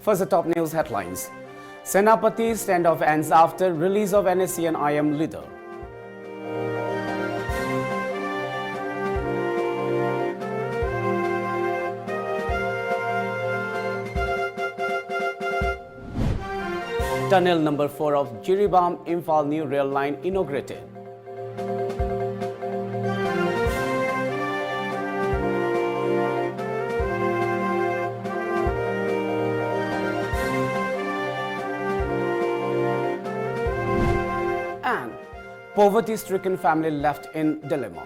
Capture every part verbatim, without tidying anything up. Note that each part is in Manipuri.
First, the top news headlines. Senapati standoff ends after release of N S C N I M leader. Tunnel number four of Jiribam Imphal new rail line inaugurated. And poverty-stricken family left in dilemma.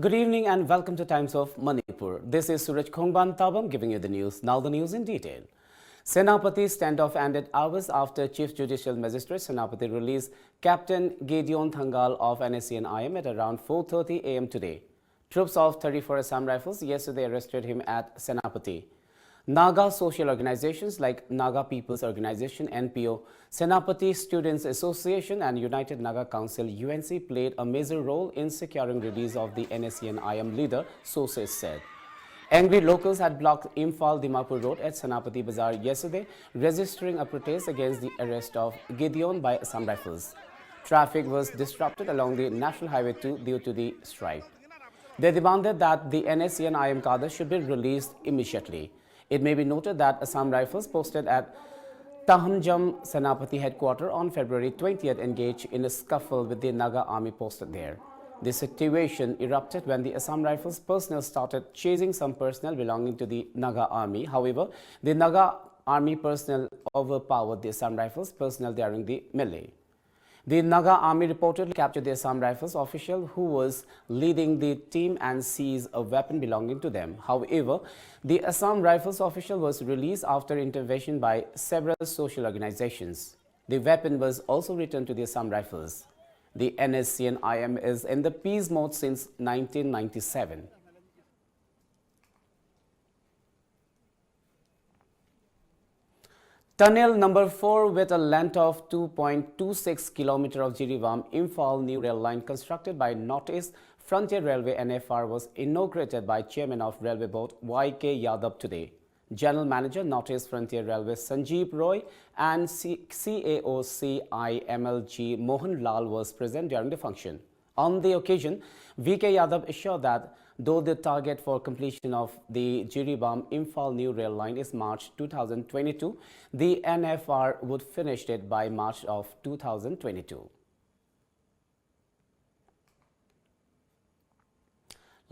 Good evening and welcome to Times of Manipur. This is Suraj Khongban Tabam giving you the news. Now the news in detail. Senapati standoff ended hours after Chief Judicial Magistrate Senapati released Captain Gideon Thangal of N S C N I M at around four thirty a m today. Troops of thirty-four Assam Rifles yesterday arrested him at Senapati. Naga social organizations like Naga People's Organization, N P O, Senapati Students Association and United Naga Council, U N C, played a major role in securing release of the N S C N I M leader, sources said. Angry locals had blocked Imphal Dimapur Road at Senapati Bazar yesterday, registering a protest against the arrest of Gideon by Assam Rifles. Traffic was disrupted along the National Highway two due to the strike. They demanded that the N S C N I M cadre should be released immediately. It may be noted that Assam Rifles posted at Tahamjam Senapati headquarter on February twentieth engaged in a scuffle with the Naga army posted there. The situation erupted when the Assam Rifles personnel started chasing some personnel belonging to the Naga army. However, the Naga army personnel overpowered the Assam Rifles personnel during the melee. The Naga army reportedly captured the Assam Rifles official who was leading the team and seized a weapon belonging to them. However, the Assam Rifles official was released after intervention by several social organizations. The weapon was also returned to the Assam Rifles. The N S C N I M is in the peace mode since nineteen ninety-seven. Tunnel number four, with a length of two point two six kilometer of Jiribam Imphal new rail line constructed by North East Frontier Railway N F R, was inaugurated by Chairman of Railway Board Y K Yadav today. General Manager North East Frontier Railway Sanjeev Roy and C- C A O C I M L G Mohan Lal was present during the function. On the occasion, V K Yadav assured that though the target for completion of the Jiribam Imphal new rail line is March two thousand twenty-two, the N F R would finish it by March of two thousand twenty-two.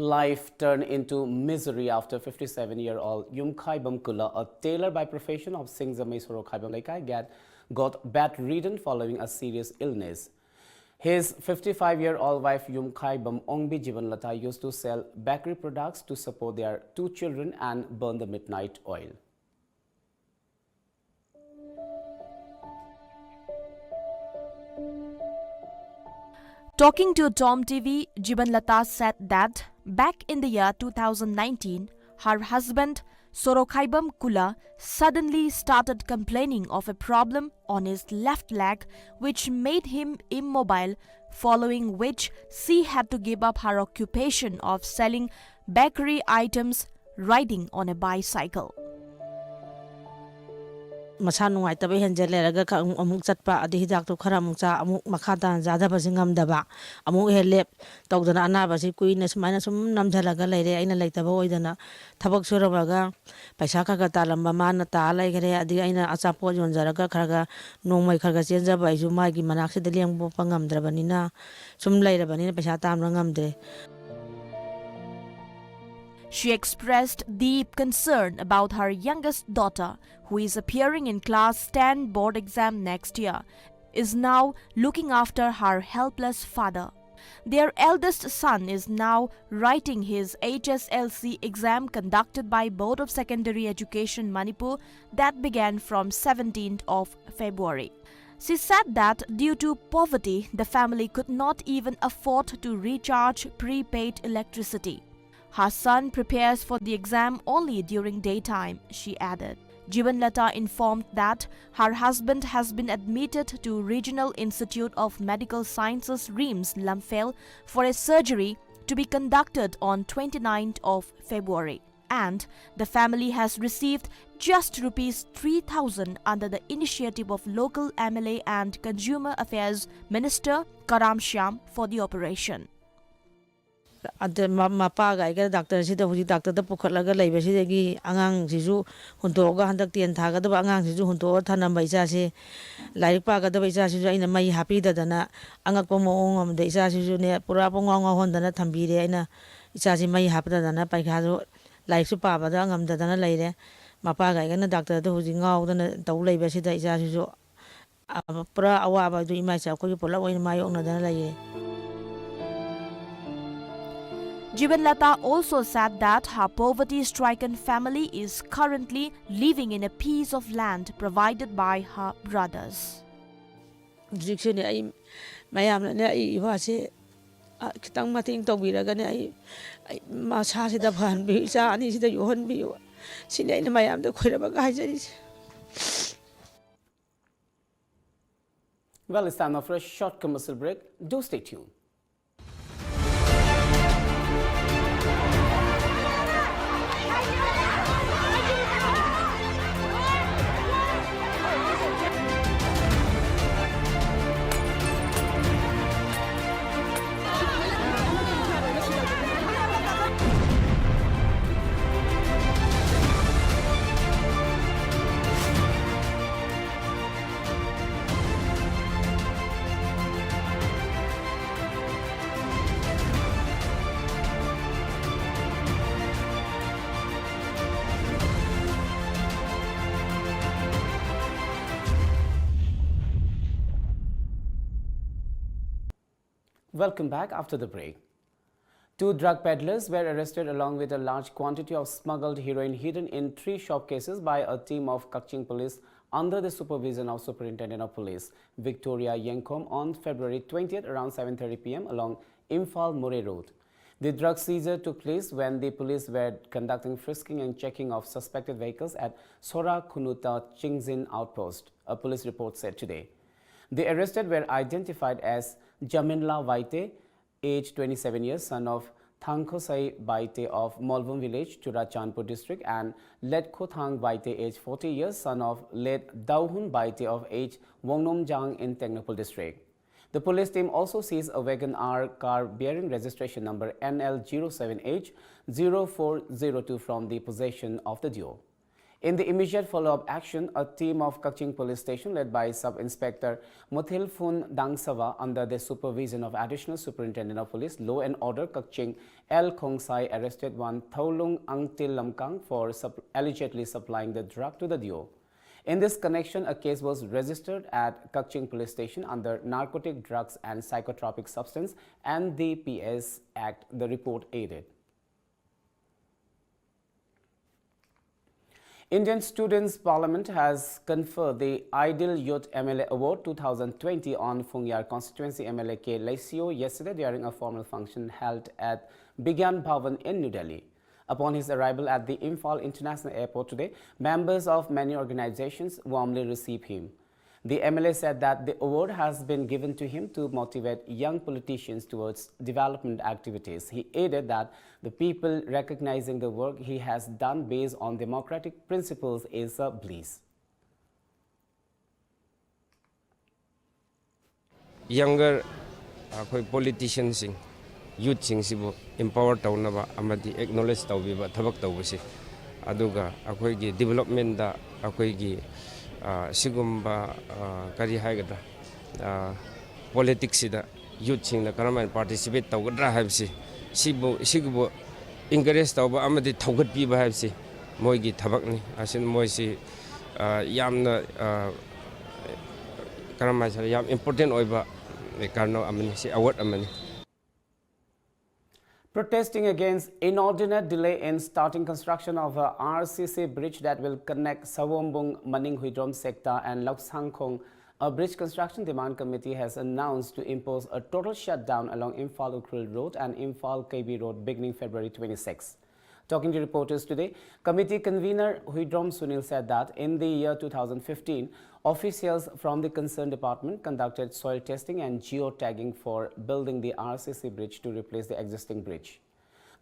Life turned into misery after fifty-seven-year-old Yumkhaibam Kula, a tailor by profession of Singzamei Sorokhaibam Leikai, get, got bedridden following a serious illness. His fifty-five-year-old wife Yumkhaibam Ongbi Jibanlata used to sell bakery products to support their two children and burn the midnight oil. Talking to Tom T V, Jibanlata said that back in the year two thousand nineteen, her husband, Sorokhaibam Kula, suddenly started complaining of a problem on his left leg, which made him immobile, following which she had to give up her occupation of selling bakery items riding on a bicycle. ꯃꯁꯥ ꯅꯨꯡꯉꯥꯏꯇꯕ ꯍꯦꯟꯖꯜ ꯂꯩꯔꯒ ꯈ- ꯑꯃꯨꯛ ꯆꯠꯄ, ꯑꯗꯩ ꯍꯤꯗꯥꯛꯇꯣ ꯈꯔ ꯑꯃꯨꯛ ꯆꯥ, ꯑꯃꯨꯛ ꯃꯈꯥ ꯇꯥꯅ ꯆꯥꯗꯕꯁꯤ ꯉꯝꯗꯕ, ꯑꯃꯨꯛ ꯍꯦꯛ ꯂꯦꯞ ꯇꯧꯗꯅ ꯑꯅꯥꯕꯁꯤ ꯀꯨꯏꯅ ꯁꯨꯃꯥꯏꯅ ꯁꯨꯝ ꯅꯝꯊꯔꯒ ꯂꯩꯔꯦ꯫ ꯑꯩꯅ ꯂꯩꯇꯕ ꯑꯣꯏꯗꯅ ꯊꯕꯛ ꯁꯨꯔꯝꯃꯒ ꯄꯩꯁꯥ ꯈꯔ ꯈꯔ ꯇꯥꯜꯂꯝꯕ ꯃꯥꯅ ꯇꯥ ꯂꯩꯈ꯭ꯔꯦ꯫ ꯑꯗꯒꯤ ꯑꯩꯅ ꯑꯆꯥꯄꯣꯠ ꯌꯣꯟꯖꯔꯒ ꯈꯔ ꯈꯔ ꯅꯣꯡꯃꯩ ꯈꯔ ꯈꯔ ꯆꯦꯟꯖꯕ ꯑꯩꯁꯨ ꯃꯥꯒꯤ ꯃꯅꯥꯛꯁꯤꯗ ꯂꯦꯡꯕ ꯉꯝꯗ꯭ꯔꯕꯅꯤꯅ, ꯁꯨꯝ ꯂꯩꯔꯕꯅꯤꯅ ꯄꯩꯁꯥ ꯇꯥꯟꯕ ꯉꯝꯗ꯭ꯔꯦ꯫ She expressed deep concern about her youngest daughter, who is appearing in class ten board exam next year, is now looking after her helpless father. Their eldest son is now writing his H S L C exam conducted by Board of Secondary Education Manipur that began from seventeenth of February. She said that due to poverty, the family could not even afford to recharge prepaid electricity. Her son prepares for the exam only during daytime, she added. Jibanlata informed that her husband has been admitted to Regional Institute of Medical Sciences, RIMS, Lamphel for a surgery to be conducted on twenty-ninth of February. And the family has received just rupees three thousand under the initiative of local M L A and Consumer Affairs Minister Karam Shyam for the operation. ꯑꯗ ꯃ- ꯃꯄꯥꯒ ꯑꯩꯒ ꯗꯥꯛꯇꯔꯁꯤꯗ ꯍꯧꯖꯤꯛ ꯗꯥꯛꯇꯔꯗ ꯄꯨꯈꯠꯂꯒ ꯂꯩꯕꯁꯤꯗꯒꯤ ꯑꯉꯥꯡꯁꯤꯁꯨ ꯍꯨꯟꯗꯣꯛꯑꯒ ꯍꯟꯗꯛ ꯇꯦꯟ ꯊꯥꯒꯗꯕ ꯑꯉꯥꯡꯁꯤꯁꯨ ꯍꯨꯟꯗꯣꯛꯑ ꯊꯅꯝꯕ ꯏꯆꯥꯁꯦ ꯂꯥꯏꯔꯤꯛ ꯄꯥꯒꯗꯕ ꯏꯆꯥꯁꯤꯁꯨ ꯑꯩꯅ ꯃꯩ ꯍꯥꯞꯄꯤꯗꯗꯅ ꯑꯉꯛꯄ ꯃꯑꯣꯡ ꯑꯃꯗ ꯏꯆꯥꯁꯤꯁꯨꯅꯦ ꯄꯨꯔꯥ ꯄꯨꯡꯉꯥꯎ ꯉꯥꯎꯍꯟꯗꯅ ꯊꯝꯕꯤꯔꯦ꯫ ꯑꯩꯅ ꯏꯆꯥꯁꯤ ꯃꯩ ꯍꯥꯞꯇꯗꯅ ꯄꯔꯤꯈꯥꯁꯨ ꯂꯥꯏꯔꯤꯛꯁꯨ ꯄꯥꯕꯗ ꯉꯝꯗꯗꯅ ꯂꯩꯔꯦ꯫ ꯃꯄꯥꯒ ꯑꯩꯒꯅ ꯗꯥꯛꯇꯔꯗ ꯍꯧꯖꯤꯛ ꯉꯥꯎꯗꯅ ꯇꯧ ꯂꯩꯕꯁꯤꯗ ꯏꯆꯥꯁꯤꯁꯨ ꯄꯨꯔꯥ ꯑꯋꯥꯕ ꯑꯗꯨ ꯏꯃꯥ ꯏꯆꯥ ꯑꯩꯈꯣꯏꯒꯤ ꯄꯨꯂꯞ ꯑꯣꯏꯅ ꯃꯥꯌꯣꯛꯅꯗꯅ ꯂꯩꯌꯦ꯫ Jibanlata also said that her poverty-stricken family is currently living in a piece of land provided by her brothers. ꯍꯧꯖꯤꯛꯁꯨꯅꯦ ꯑꯩ ꯃꯌꯥꯝꯅꯅꯦ ꯑꯩ ꯏꯋꯥꯁꯦ ꯑ, ꯈꯤꯇꯪ ꯃꯇꯦꯡ ꯇꯧꯕꯤꯔꯒꯅꯦ ꯑꯩ ꯑꯩ ꯃꯁꯥꯁꯤꯗ ꯐꯍꯟꯕꯤꯌꯨ, ꯏꯆꯥ ꯑꯅꯤꯁꯤꯗ ꯌꯣꯛꯍꯟꯕꯤꯌꯨ꯫ ꯁꯤꯅꯤ ꯑꯩꯅ ꯃꯌꯥꯝꯗ ꯈꯣꯏꯔꯝꯃꯒ ꯍꯥꯏꯖꯔꯤꯁꯦ꯫ Well, it's time now for a short commercial break. Do stay tuned. Welcome back after the break. Two drug peddlers were arrested along with a large quantity of smuggled heroin hidden in three shop cases by a team of Kakching police under the supervision of Superintendent of Police Victoria Yengkhom on February twentieth around seven thirty p m along Imphal Moreh Road. The drug seizure took place when the police were conducting frisking and checking of suspected vehicles at Sora Khunuta Chingzin outpost, a police report said today. The arrested were identified as Jaminla Waite, age twenty-seven years, son of Thangkhosai Baite of Molvum village, Churachandpur district, and Letkothang Baite, age forty years, son of late Dauhun Baite of age Wongnomjang in Tengnoupal district. The police team also seized a Wagon R car bearing registration number N L zero seven H zero four zero two from the possession of the duo. In the immediate follow-up action, a team of Kakching Police Station led by Sub-Inspector Muthilphun Dangsava under the supervision of Additional Superintendent of Police Law and Order Kakching L Khongsai arrested one Thaulung Angtil Lamkang for sup- allegedly supplying the drug to the duo. In this connection, a case was registered at Kakching Police Station under Narcotic Drugs and Psychotropic Substance and the P S Act, the report added. Indian Students Parliament has conferred the Ideal Youth M L A Award two thousand twenty on Phungyar Constituency M L A K Leisio yesterday during a formal function held at Bigyan Bhavan in New Delhi. Upon his arrival at the Imphal International Airport today, members of many organizations warmly received him. The M L A said that the award has been given to him to motivate young politicians towards development activities. He added that the people recognizing the work he has done based on democratic principles is a bliss. Younger ꯑꯩꯈꯣꯏ ꯄꯣꯂꯤꯇꯤꯁꯤꯌꯟꯁꯤꯡ, ꯌꯨꯠꯁꯤꯡꯁꯤꯕꯨ ꯏꯝꯄꯥꯋꯔ ꯇꯧꯅꯕ ꯑꯃꯗꯤ ꯑꯦꯛꯅꯣꯂꯦꯖ ꯇꯧꯕꯤꯕ ꯊꯕꯛ ꯇꯧꯕꯁꯤ, ꯑꯗꯨꯒ ꯑꯩꯈꯣꯏꯒꯤ ꯗꯤꯕꯂꯞꯃꯦꯟꯗ ꯑꯩꯈꯣꯏꯒꯤ ꯁꯤꯒꯨꯝꯕ ꯀꯔꯤ ꯍꯥꯏꯒꯗ꯭ꯔꯥ, ꯄꯣꯂꯤꯇꯤꯛꯁꯁꯤꯗ ꯌꯨꯠꯁꯤꯡꯅ ꯀꯔꯝꯍꯥꯏꯅ ꯄꯥꯔꯇꯤꯁꯤꯄꯦꯠ ꯇꯧꯒꯗ꯭ꯔꯥ ꯍꯥꯏꯕꯁꯤ, ꯁꯤꯕꯨ ꯁꯤꯒꯨꯝꯕ ꯏꯟꯀꯔꯦꯖ ꯇꯧꯕ ꯑꯃꯗꯤ ꯊꯧꯒꯠꯄꯤꯕ ꯍꯥꯏꯕꯁꯤ ꯃꯣꯏꯒꯤ ꯊꯕꯛꯅꯤ꯫ ꯑꯁꯤꯅ ꯃꯣꯏꯁꯤ ꯌꯥꯝꯅ ꯀꯔꯝ ꯍꯥꯏꯁꯤꯔ, ꯌꯥꯝ ꯏꯝꯄꯣꯔꯇꯦꯟ ꯑꯣꯏꯕ ꯀꯩꯅꯣ ꯑꯃꯅꯤ, ꯁꯤ ꯑꯦꯋꯥꯔꯗ ꯑꯃꯅꯤ꯫ Protesting against inordinate delay in starting construction of a R C C bridge that will connect Sawombung Maning Huidrom sector and Lausangkhong, a bridge construction demand committee has announced to impose a total shutdown along Imphal Ukhrul Road and Imphal K B Road beginning February twenty-six. Talking to reporters today, committee convener Huidrom Sunil said that in the year two thousand fifteen, officials from the concerned department conducted soil testing and geotagging for building the R C C bridge to replace the existing bridge.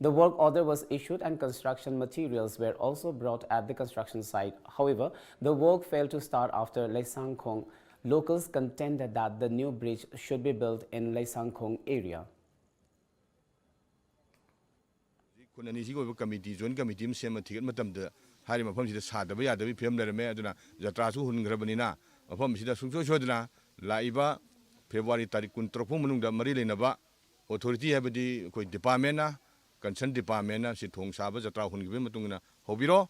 The work order was issued and construction materials were also brought at the construction site. However, the work failed to start after Lausangkhong. Locals contended that the new bridge should be built in Lausangkhong area. ꯍꯧꯖꯤꯛ ꯈꯨꯟ ꯑꯅꯤꯁꯤꯒꯤ ꯑꯣꯏꯕ ꯀꯃꯤꯇꯤ, ꯖꯣꯏꯟ ꯀꯃꯤꯇꯤ ꯑꯃ ꯁꯦꯝꯃ ꯊꯤꯒꯠ ꯃꯇꯝꯗ ꯍꯥꯏꯔꯤꯕ ꯃꯐꯝꯁꯤꯗ ꯁꯥꯗꯕ ꯌꯥꯗꯕꯒꯤ ꯐꯤꯕꯝ ꯂꯩꯔꯝꯃꯦ꯫ ꯑꯗꯨꯅ ꯖꯇ꯭ꯔꯥꯁꯨ ꯍꯨꯟꯈ꯭ꯔꯕꯅꯤꯅ ꯃꯐꯝꯁꯤꯗ ꯁꯨꯡꯁꯣꯏ ꯁꯣꯏꯗꯅ ꯂꯥꯛꯏꯕ ꯐꯦꯕ꯭ꯔꯨꯋꯥꯔꯤ ꯇꯥꯔꯤꯛ ꯀꯨꯟꯇꯔꯨꯛ ꯐꯥꯎ ꯃꯅꯨꯡꯗ ꯃꯔꯤ ꯂꯩꯅꯕ ꯑꯣꯊꯣꯔꯤꯇꯤ, ꯍꯥꯏꯕꯗꯤ ꯑꯩꯈꯣꯏ ꯗꯤꯄꯥꯔꯠꯃꯦꯟꯅ, ꯀꯟꯁꯔꯟ ꯗꯤꯄꯥꯔꯠꯃꯦꯟꯅ ꯁꯤ ꯊꯣꯡ ꯁꯥꯕ ꯖꯇ꯭ꯔꯥ ꯍꯨꯟꯈꯤꯕꯒꯤ ꯃꯇꯨꯡ ꯏꯟꯅ ꯍꯧꯕꯤꯔꯣ꯫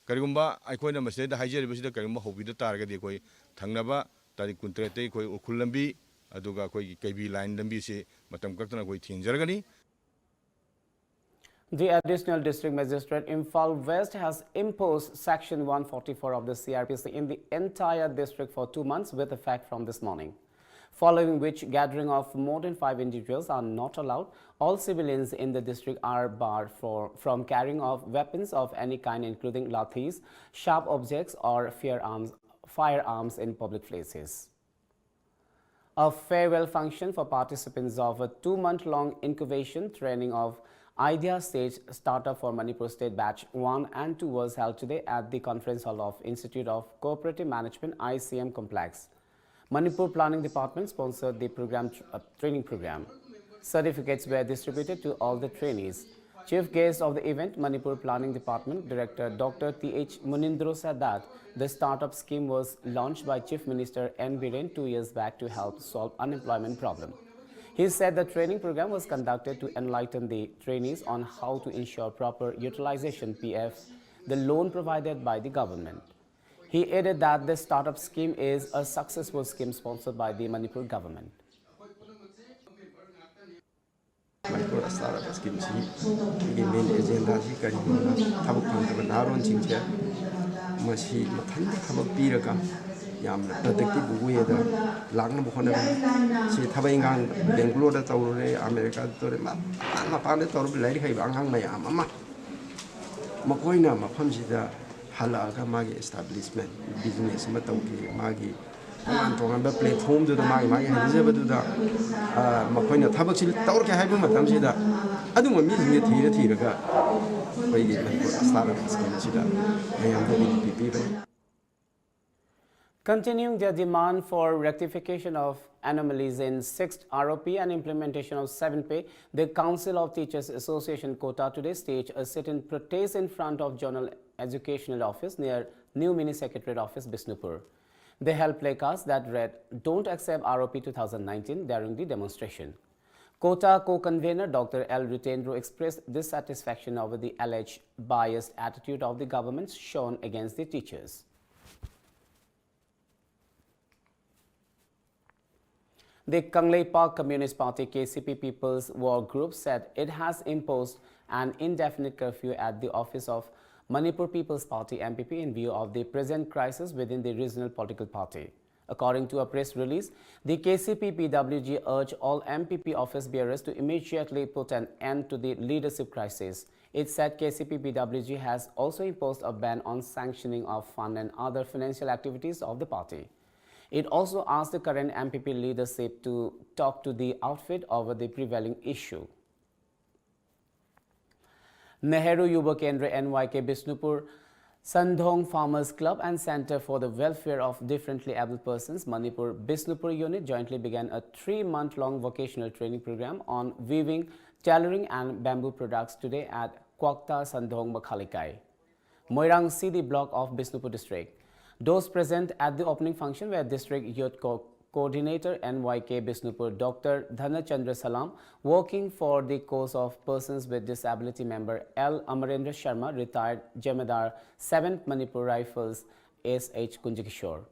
ꯀꯔꯤꯒꯨꯝꯕ ꯑꯩꯈꯣꯏꯅ ꯃꯁꯤꯗꯩꯗ ꯍꯥꯏꯖꯔꯤꯕꯁꯤꯗ ꯀꯔꯤꯒꯨꯝꯕ ꯍꯧꯕꯤꯗ ꯇꯥꯔꯒꯗꯤ ꯑꯩꯈꯣꯏ ꯊꯪꯅꯕ ꯇꯥꯔꯤꯛ ꯀꯨꯟꯇꯔꯦꯠꯇꯒꯤ ꯑꯩꯈꯣꯏ ꯎꯈ꯭ꯔꯨꯜ ꯂꯝꯕꯤ, ꯑꯗꯨꯒ ꯑꯩꯈꯣꯏꯒꯤ ꯀꯩꯕꯤ ꯂꯥꯏꯟ ꯂꯝꯕꯤꯁꯤ ꯃꯇꯝ ꯀꯛꯇꯅ ꯑꯩꯈꯣꯏ ꯊꯤꯡꯖꯔꯒꯅꯤ꯫ The Additional District Magistrate Imphal West has imposed Section one forty-four of the C R P C in the entire district for two months with effect from this morning. Following which, gathering of more than five individuals are not allowed. All civilians in the district are barred for, from carrying of weapons of any kind, including lathis, sharp objects, or firearms, firearms in public places. A farewell function for participants of a two-month-long incubation training of Idea Stage Startup for Manipur State Batch one and two was held today at the conference hall of Institute of Cooperative Management, I C M complex. Manipur Planning Department sponsored the program tr- uh, training program. Certificates were distributed to all the trainees. Chief guest of the event, Manipur Planning Department Director Doctor T H Munindro said that the startup scheme was launched by Chief Minister N Biren two years back to help solve unemployment problem. He said the training program was conducted to enlighten the trainees on how to ensure proper utilization P F, the loan provided by the government. He added that the startup scheme is a successful scheme sponsored by the Manipur government. Manipur start up ꯁ꯭ꯀꯤꯝꯁꯤ ꯑꯩꯒꯤ ꯃꯦꯟ ꯑꯦꯖꯦꯟꯗꯥꯁꯤ ꯀꯔꯤꯒꯤꯅꯣꯗ, ꯊꯕꯛ ꯐꯪꯗꯕ ꯅꯍꯥꯔꯣꯟꯁꯤꯡꯁꯦ ꯃꯁꯤ ꯃꯊꯟꯇ ꯊꯕꯛ ꯄꯤꯔꯒ ꯌꯥꯝꯅ ꯄ꯭ꯔꯗꯛꯇꯤꯞ ꯋꯦꯗ ꯂꯥꯛꯅꯕ ꯍꯣꯠꯅꯕ꯫ ꯁꯤ ꯊꯕꯛ ꯏꯪꯈꯥꯡ ꯕꯦꯡꯒ꯭ꯂꯣꯔꯗ ꯇꯧꯔꯨꯔꯦ, ꯑꯃꯦꯔꯤꯀꯥꯗ ꯇꯧꯔꯦ, ꯃꯄꯥꯟ ꯃꯄꯥꯟꯗ ꯇꯧꯔꯕ ꯂꯥꯏꯔꯤꯛ ꯍꯩꯕ ꯑꯉꯥꯡ ꯃꯌꯥꯝ ꯑꯃ ꯃꯈꯣꯏꯅ ꯃꯐꯝꯁꯤꯗ ꯍꯜꯂꯛꯑꯒ ꯃꯥꯒꯤ ꯏꯁꯇꯥꯕ꯭ꯂꯤꯁꯃꯦꯟ, ꯕꯤꯖꯤꯅꯦꯁ ꯑꯃ ꯇꯧꯒꯦ, ꯃꯥꯒꯤ ꯇꯣꯉꯥꯟ ꯇꯣꯉꯥꯟꯕ ꯄ꯭ꯂꯦꯠꯐꯣꯝꯗꯨꯗ ꯃꯥꯒꯤ ꯃꯥꯒꯤ ꯍꯩꯖꯕꯗꯨꯗ, ꯑ, ꯃꯈꯣꯏꯅ ꯊꯕꯛꯁꯤ ꯇꯧꯔꯛꯀꯦ ꯍꯥꯏꯕ ꯃꯇꯝꯁꯤꯗ ꯑꯗꯨꯝꯕ ꯃꯤꯁꯤꯡꯁꯦ ꯊꯤꯔ ꯊꯤꯔꯒ ꯑꯩꯈꯣꯏꯒꯤ ꯃꯅꯤꯄꯨꯔ ꯁ꯭ꯇꯥꯔꯠ ꯑꯞ ꯁ꯭ꯀꯤꯝꯁꯤꯗ ꯃꯌꯥꯝꯗ ꯕꯤꯅꯤꯐꯤꯠ ꯄꯤꯕꯅꯤ꯫ Continuing their demand for rectification of anomalies in sixth R O P and implementation of seventh pay, the Council of Teachers Association Kota today staged a sit-in protest in front of Zonal Educational Office near New Mini Secretariat Office, Bishnupur. They held placards that read, "Don't accept R O P two thousand nineteen" during the demonstration. Kota co-convener Doctor L Ritendro expressed dissatisfaction over the alleged biased attitude of the government shown against the teachers. The Kangleipak Communist Party, K C P, People's War Group said it has imposed an indefinite curfew at the office of Manipur People's Party, M P P, in view of the present crisis within the regional political party. According to a press release, the K C P P W G urged all M P P office bearers to immediately put an end to the leadership crisis. It said K C P P W G has also imposed a ban on sanctioning of fund and other financial activities of the party. It also asked the current M P P leadership to talk to the outfit over the prevailing issue. Nehru Yuva Kendra, N Y K, Bishnupur, Sandhong Farmers Club and Center for the Welfare of Differently Abled Persons, Manipur, Bishnupur unit jointly began a three-month-long vocational training program on weaving, tailoring and bamboo products today at Kwakta Sandhong Makhalikai, Moirang C D block of Bishnupur district. Those present at the opening function were District Youth Co- Coordinator, N Y K, Bishnupur, Doctor Dhanachandra Salam, working for the cause of persons with disability member L Amarendra Sharma, retired Jemadar, seventh Manipur Rifles, S H Kunjakishore.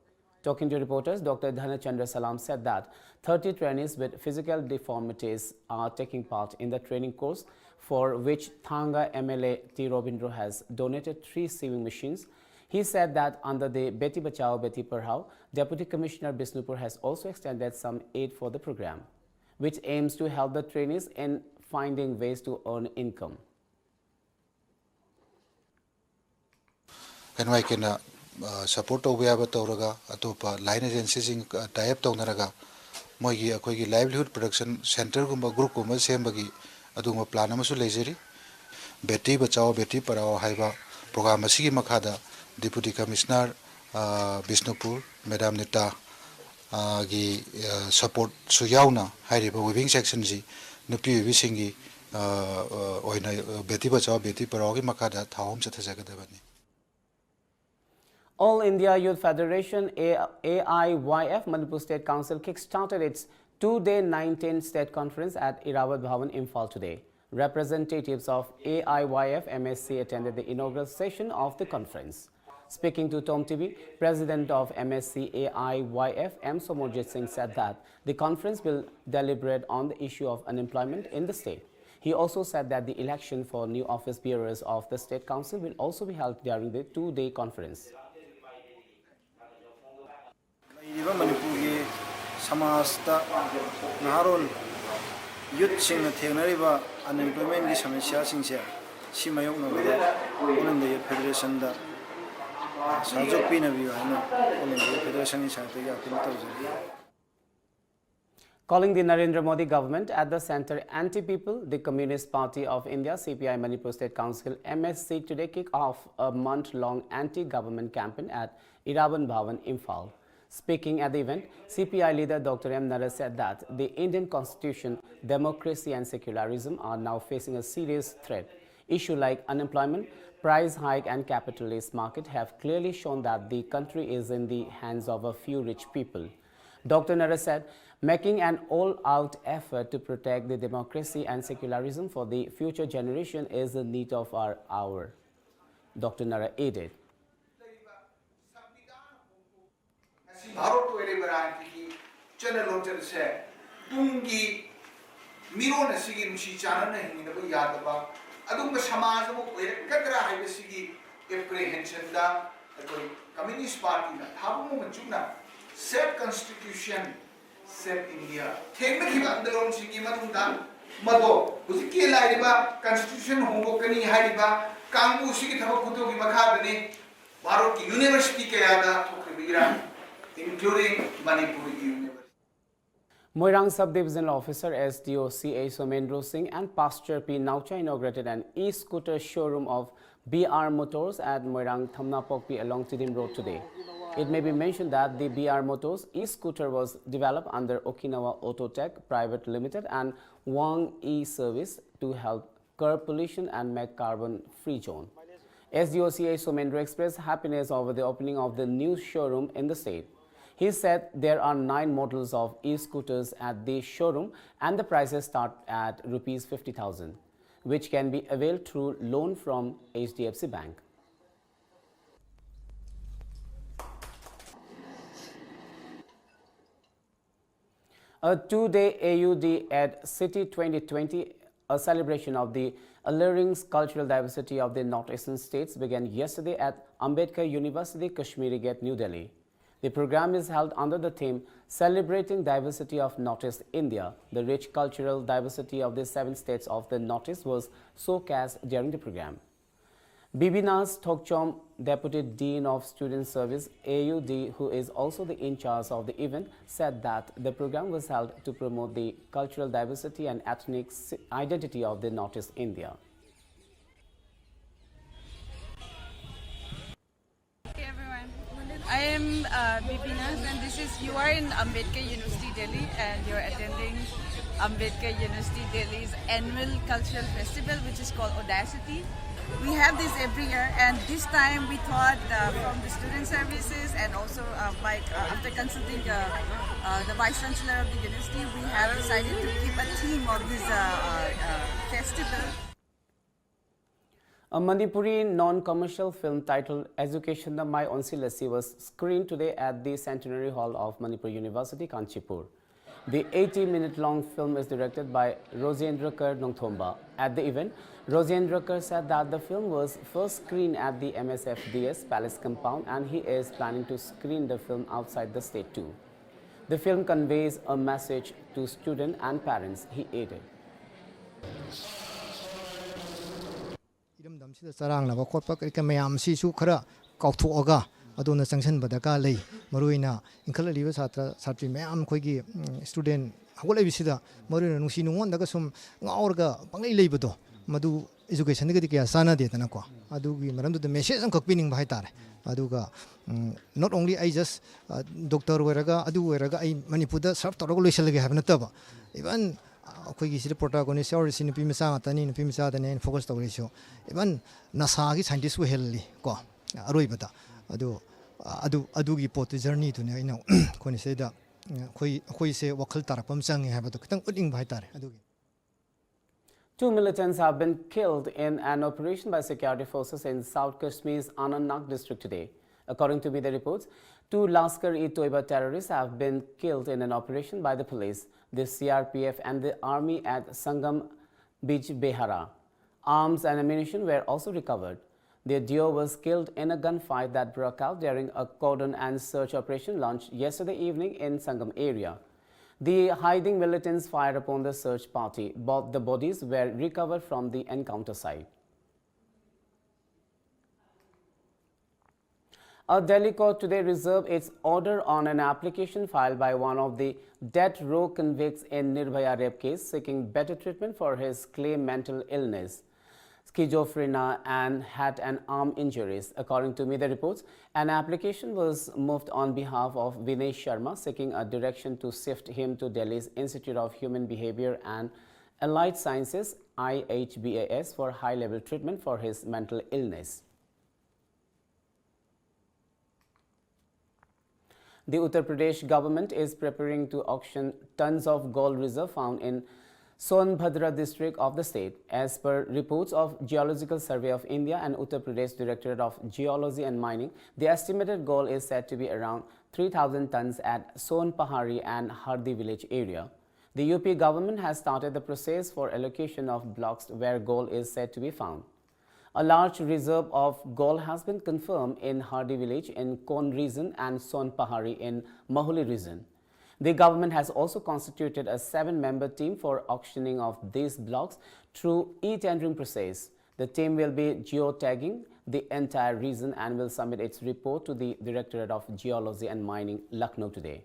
Talking to reporters, Doctor Dhanachandra Salam said that thirty trainees with physical deformities are taking part in the training course, for which Thanga M L A T Robindro has donated three sewing machines. He said that under the Beti Bachao Beti Padhao, Deputy Commissioner Bishnupur has also extended some aid for the program, which aims to help the trainees in finding ways to earn income. ꯀꯩꯅꯣ ꯍꯥꯏ ꯀꯦꯟꯅ ꯁꯄꯣꯔꯠ ꯇꯧꯕ ꯌꯥꯕ ꯇꯧꯔꯒ, ꯑꯇꯣꯞꯄ ꯂꯥꯏꯟ ꯑꯦꯖꯦꯟꯁꯤꯁꯤꯡ ꯇꯥꯏ ꯑꯞ ꯇꯧꯅꯔꯒ, ꯃꯣꯏꯒꯤ ꯑꯩꯈꯣꯏꯒꯤ ꯂꯥꯏꯚꯂꯤꯍꯨꯗ ꯄ꯭ꯔꯗꯛꯁꯟ ꯁꯦꯟꯇꯔꯒꯨꯝꯕ ꯒ꯭ꯔꯨꯞꯀꯨꯝꯕ ꯁꯦꯝꯕꯒꯤ ꯑꯗꯨꯒꯨꯝꯕ ꯄ꯭ꯂꯥꯟ ꯑꯃꯁꯨ ꯂꯩꯖꯔꯤ꯫ ꯕꯦꯇꯤ ꯕꯆꯥꯑꯣ ꯕꯦꯇꯤ ꯄꯔꯥꯑꯣ ꯍꯥꯏꯕ ꯄ꯭ꯔꯣꯒ꯭ꯔꯥꯝ ꯑꯁꯤꯒꯤ ꯃꯈꯥꯗ deputy commissioner Bishnupur madam Nita ꯒꯤ ꯁꯄꯣꯔꯠꯁꯨ ꯌꯥꯎꯅ ꯍꯥꯏꯔꯤꯕ ꯋꯤꯚꯤꯡ ꯁꯦꯛꯁꯟꯁꯤ ꯅꯨꯄꯤ ꯑꯣꯏꯕꯤꯁꯤꯡꯒꯤ ꯑꯣꯏꯅ ꯕꯦꯇꯤ ꯕꯆꯥꯑꯣ ꯕꯦꯇꯤ ꯄꯔꯥꯑꯣꯒꯤ ꯃꯈꯥꯗ ꯊꯥ ꯑꯍꯨꯝ ꯆꯠꯊꯖꯒꯗꯕꯅꯤ꯫ All India Youth Federation, A I Y F, Manipur State Council kick-started its two-day nineteen state conference at Irrawaddy Bhawan, Imphal today. Representatives of A I Y F M S C attended the inaugural session of the conference. Speaking to Tom T V, President of M S C A I Y F, M Somorjit Singh, said that the conference will deliberate on the issue of unemployment in the state. He also said that the election for new office bearers of the State Council will also be held during the two-day conference. ꯂꯩꯔꯤꯕ ꯃꯅꯤꯄꯨꯔꯒꯤ ꯁꯃꯥꯖꯇ ꯅꯍꯥꯔꯣꯜ ꯌꯨꯠꯁꯤꯡꯅ ꯊꯦꯡꯅꯔꯤꯕ ꯑꯟꯑꯦꯝꯄ꯭ꯂꯣꯏꯃꯦꯟꯒꯤ ꯁꯃꯁ꯭ꯌꯥꯁꯤꯡꯁꯦ ꯁꯤ ꯃꯥꯌꯣꯛꯅꯕꯗ ꯑꯣꯜ ꯏꯟꯗꯤꯌꯥ ꯌꯨꯠ ꯐꯦꯗꯔꯦꯁꯟꯗ ꯁꯍꯖꯣꯛ ꯄꯤꯅꯕꯤꯌꯨ ꯍꯥꯏꯅ ꯑꯣꯜ ꯏꯟꯗꯤꯌꯥ ꯌꯨꯠ ꯐꯦꯗꯔꯦꯁꯟꯒꯤ ꯁꯥꯏꯠꯇꯒꯤ ꯑꯥꯄꯤꯜ ꯇꯧꯖꯔꯤ꯫ Calling the Narendra Modi government at the centre anti-people, the Communist Party of India, C P I Manipur State Council, M S C, today kick off a month-long anti-government campaign at Irrawaddy Bhawan, Imphal. Speaking at the event, C P I leader Doctor M Nara said that the Indian constitution, democracy and secularism are now facing a serious threat. Issues like unemployment, price hike and capitalist market have clearly shown that the country is in the hands of a few rich people. Doctor Nara said, making an all-out effort to protect the democracy and secularism for the future generation is the need of our hour. Doctor Nara added, Bharat ꯑꯣꯏꯔꯤꯕ ꯔꯥꯖꯅꯤꯇꯤꯒꯤ ꯆꯠꯅ ꯂꯣꯟꯆꯠ ꯑꯁꯦ ꯇꯨꯡꯒꯤ ꯃꯤꯔꯣꯟ ꯑꯁꯤꯒꯤ ꯅꯨꯡꯁꯤ ꯆꯥꯟꯅꯅ ꯍꯤꯡꯃꯤꯟꯅꯕ ꯌꯥꯗꯕ ꯑꯗꯨꯒꯨꯝꯕ ꯁꯃꯥꯖ ꯑꯃ ꯑꯣꯏꯔꯛꯀꯗ꯭ꯔꯥ ꯍꯥꯏꯕꯁꯤꯒꯤ ꯑꯦꯄ꯭ꯔꯤꯍꯦꯟꯁꯟꯗ ꯑꯩꯈꯣꯏ ꯀꯝꯌꯨꯅꯤꯁ ꯄꯥꯔꯇꯤꯅ ꯊꯥꯕꯨꯡ ꯑꯃ ꯆꯨꯝꯅ Save Constitution, Save India ꯊꯦꯡꯅꯈꯤꯕ ꯑꯟꯗꯂꯣꯟꯁꯤꯡꯒꯤ ꯃꯅꯨꯡꯗ ꯃꯗꯣ ꯍꯧꯖꯤꯛꯀꯤ ꯂꯥꯛꯏꯕ ꯀꯟꯁꯇꯤꯇ꯭ꯌꯨꯁꯟ ꯍꯣꯡꯗꯣꯛꯀꯅꯤ ꯍꯥꯏꯔꯤꯕ ꯀꯥꯡꯕꯨꯁꯤꯒꯤ ꯊꯕꯛ ꯈꯨꯗꯣꯜꯒꯤ ꯃꯈꯥꯗꯅꯤ ꯚꯥꯔꯠꯀꯤ ꯌꯨꯅꯤꯚꯔꯁꯤꯇꯤ ꯀꯌꯥꯗ ꯊꯣꯛꯈ꯭ꯔꯤꯕ ꯏꯔꯥꯡ, including Manipur University. Moirang Sub-Divisional Officer S D O C A Somendro Singh and Pastor P Naocha inaugurated an e-scooter showroom of B R Motors at Moirang Thamnapokpi along Tidim Road today. It may be mentioned that the B R Motors e-scooter was developed under Okinawa Autotech Private Limited and Wang E-Service to help curb pollution and make carbon-free zone. S D O C A Somendro expressed happiness over the opening of the new showroom in the state. He said there are nine models of e-scooters at the showroom and the prices start at rupees fifty thousand, which can be availed through loan from H D F C Bank. A two-day A U D at City twenty twenty, a celebration of the alluring cultural diversity of the northeastern states, began yesterday at Ambedkar University, Kashmiri Gate, New Delhi. The program is held under the theme Celebrating Diversity of Northeast India. The rich cultural diversity of the seven states of the Northeast was showcased during the program. Bibina Thokchom, Deputy Dean of Student Service, A U D, who is also the in-charge of the event, said that the program was held to promote the cultural diversity and ethnic identity of the Northeast India. Hey everyone, I am uh, Bibina and this is, you are in Ambedkar University Delhi and you're attending Ambedkar University Delhi's annual cultural festival, which is called Audacity. We have this every year, and this time we thought uh, from the student services and also uh, by, uh, after consulting uh, uh, the vice chancellor of the university, we have decided to keep a theme of this uh, uh, uh, festival. A Manipuri non-commercial film titled Education da Mai Onsilasi was screened today at the Centenary Hall of Manipur University, Kanchipur. The eighty-minute long film is directed by Rojendra Kar Nongthomba. At the event, Rojendra Kar said that the film was first screened at the M S F D S Palace compound and he is planning to screen the film outside the state too. The film conveys a message to students and parents, he added. ꯏꯔꯝꯗꯝꯁꯤꯗ ꯆꯔꯥꯡꯅꯕ ꯈꯣꯠꯄ ꯀꯔꯤ ꯀꯔꯤ ꯃꯌꯥꯝꯁꯤꯁꯨ ꯈꯔ ꯀꯥꯎꯊꯣꯛꯑꯒ ꯑꯗꯣꯝꯗ ꯆꯪꯁꯤꯟꯕ ꯗꯔꯀꯥꯔ ꯂꯩ꯫ ꯃꯔꯨꯑꯣꯏꯅ ꯏꯟꯈꯠꯂꯛꯂꯤꯕ ꯁꯥꯇ꯭ꯔ ꯁꯥꯇ꯭ꯔꯤ ꯃꯌꯥꯝ ꯑꯩꯈꯣꯏꯒꯤ student ꯍꯧꯒꯠꯂꯛꯏꯕꯁꯤꯗ ꯃꯔꯨꯑꯣꯏꯅ ꯅꯨꯡꯁꯤ ꯅꯨꯡꯉꯣꯟꯗꯒ ꯁꯨꯝ ꯉꯥꯎꯔꯒ ꯄꯪꯂꯩ ꯂꯩꯕꯗꯣ ꯃꯗꯨ educationꯒꯗꯤ ꯀꯌꯥ ꯆꯥꯟꯅꯗꯦꯗꯅꯀꯣ꯫ ꯑꯗꯨꯒꯤ ꯃꯔꯝꯗꯨꯗ message ꯑꯃꯈꯛ ꯄꯤꯅꯤꯡꯕ ꯍꯥꯏꯇꯥꯔꯦ꯫ ꯑꯗꯨꯒ not only ꯑꯩ just doctor ꯑꯣꯏꯔꯒ ꯑꯗꯨ ꯑꯣꯏꯔꯒ ꯑꯩ ꯃꯅꯤꯄꯨꯔꯗ serve ꯇꯧꯔꯒ ꯂꯣꯏꯁꯤꯜꯂꯒꯦ ꯍꯥꯏꯕ ꯅꯠꯇꯕ, even ꯑꯩꯈꯣꯏꯒꯤ ꯁꯤꯗ protagonist ꯌꯥꯎꯔꯤꯁꯤ ꯅꯨꯄꯤ ꯃꯆꯥ ꯉꯥꯛꯇꯅꯤ, ꯅꯨꯄꯤ ꯃꯆꯥꯗꯅꯤ ꯑꯩꯅ focus ꯇꯧꯔꯤꯁꯨ꯫ Even NASAꯒꯤ scientist ꯑꯣꯏꯍꯜꯂꯤ ꯀꯣ ꯑꯔꯣꯏꯕꯗ꯫ ꯑꯗꯨ ꯑꯗꯨ ꯑꯗꯨꯒꯤ ꯄꯣꯠꯇꯨ journeyꯗꯨꯅꯦ ꯑꯩꯅ ꯑꯩꯈꯣꯏꯅ ꯁꯤꯗ ꯑꯩꯈꯣꯏ ꯑꯩꯈꯣꯏꯁꯦ ꯋꯥꯈꯜ ꯇꯥꯔꯛꯄ ꯑꯃ ꯆꯪꯉꯦ ꯍꯥꯏꯕꯗꯣ ꯈꯤꯇꯪ ꯎꯠꯅꯤꯡꯕ ꯍꯥꯏꯇꯥꯔꯦ ꯑꯗꯨꯒꯤ꯫ Two militants have been killed in an operation by security forces in South Kashmir's Anantnag district today. According to media reports, two Lashkar-e-Toiba terrorists have been killed in an operation by the police, the C R P F, and the army at Sangam Bij Behara. Arms and ammunition were also recovered. The duo was killed in a gunfight that broke out during a cordon and search operation launched yesterday evening in Sangam area. The hiding militants fired upon the search party. Both the bodies were recovered from the encounter site. A Delhi court today reserved its order on an application filed by one of the death row convicts in Nirbhaya rape case seeking better treatment for his claimed mental illness, schizophrenia, and head and arm injuries. According to media reports, an application was moved on behalf of Vinay Sharma seeking a direction to shift him to Delhi's Institute of Human Behavior and Allied Sciences, I H B A S, for high-level treatment for his mental illness. The Uttar Pradesh government is preparing to auction tons of gold reserve found in Sonbhadra district of the state. As per reports of Geological Survey of India and Uttar Pradesh Directorate of Geology and Mining, the estimated gold is said to be around three thousand tons at Sonpahari and Hardi village area. The U P government has started the process for allocation of blocks where gold is said to be found. A large reserve of gold has been confirmed in Hardi village in Kon region and Sonpahari in Mahuli region. The government has also constituted a seven-member team for auctioning of these blocks through e-tendering process. The team will be geotagging the entire region and will submit its report to the Directorate of Geology and Mining, Lucknow today.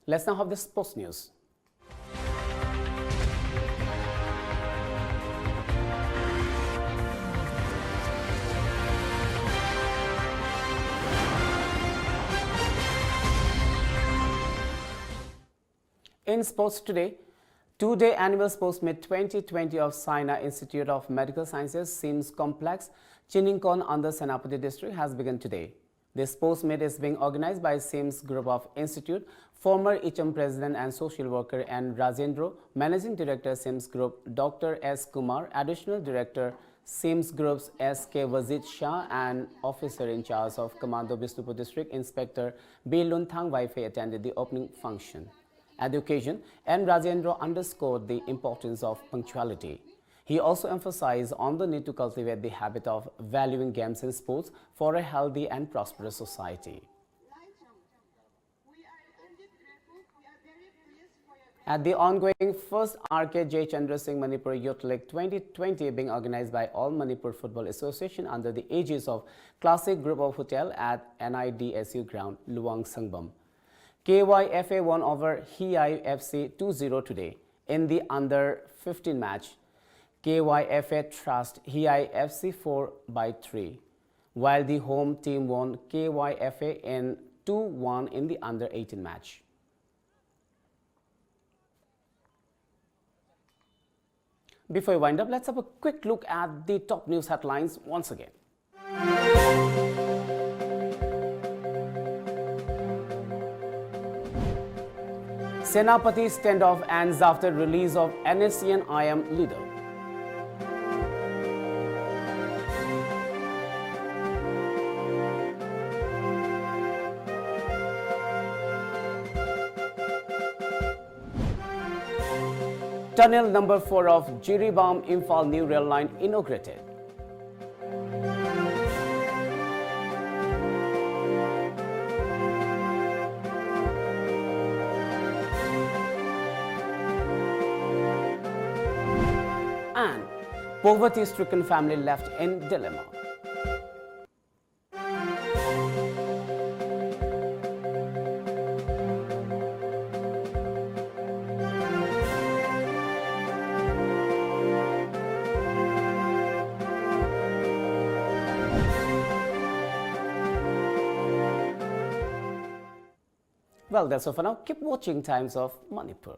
Let's now have the sports news. In sports today, two-day annual sports meet twenty twenty of Saina Institute of Medical Sciences, SIMS Complex, Chiningkon under Senapati district has begun today. This sports meet is being organized by SIMS Group of Institute, former Icham President and social worker N Rajendra, Managing Director SIMS Group, Doctor S Kumar, Additional Director SIMS Groups S K Wazid Shah, and Officer in Charge of Commando Bishnupur District, Inspector B Lunthang Vaife attended the opening function. At the occasion, N Rajendra underscored the importance of punctuality. He also emphasized on the need to cultivate the habit of valuing games and sports for a healthy and prosperous society. At the ongoing first R K J Chandra Singh Manipur Youth League twenty twenty being organized by All Manipur Football Association under the aegis of Classic Group of Hotel at N I D S U ground, Luang Sangbam. K Y F A won over Hiai F C two zero today in the under fifteen match. K Y F A thrashed Hiai F C four by three, while the home team won K Y F A in two one in the under eighteen match. Before we wind up, let's have a quick look at the top news headlines once again. Senapati standoff ends after release of N S C N I M leader. Tunnel number four of Jiribam Imphal new rail line inaugurated. And poverty-stricken family left in dilemma. Well, that's all for now. Keep watching Times of Manipur.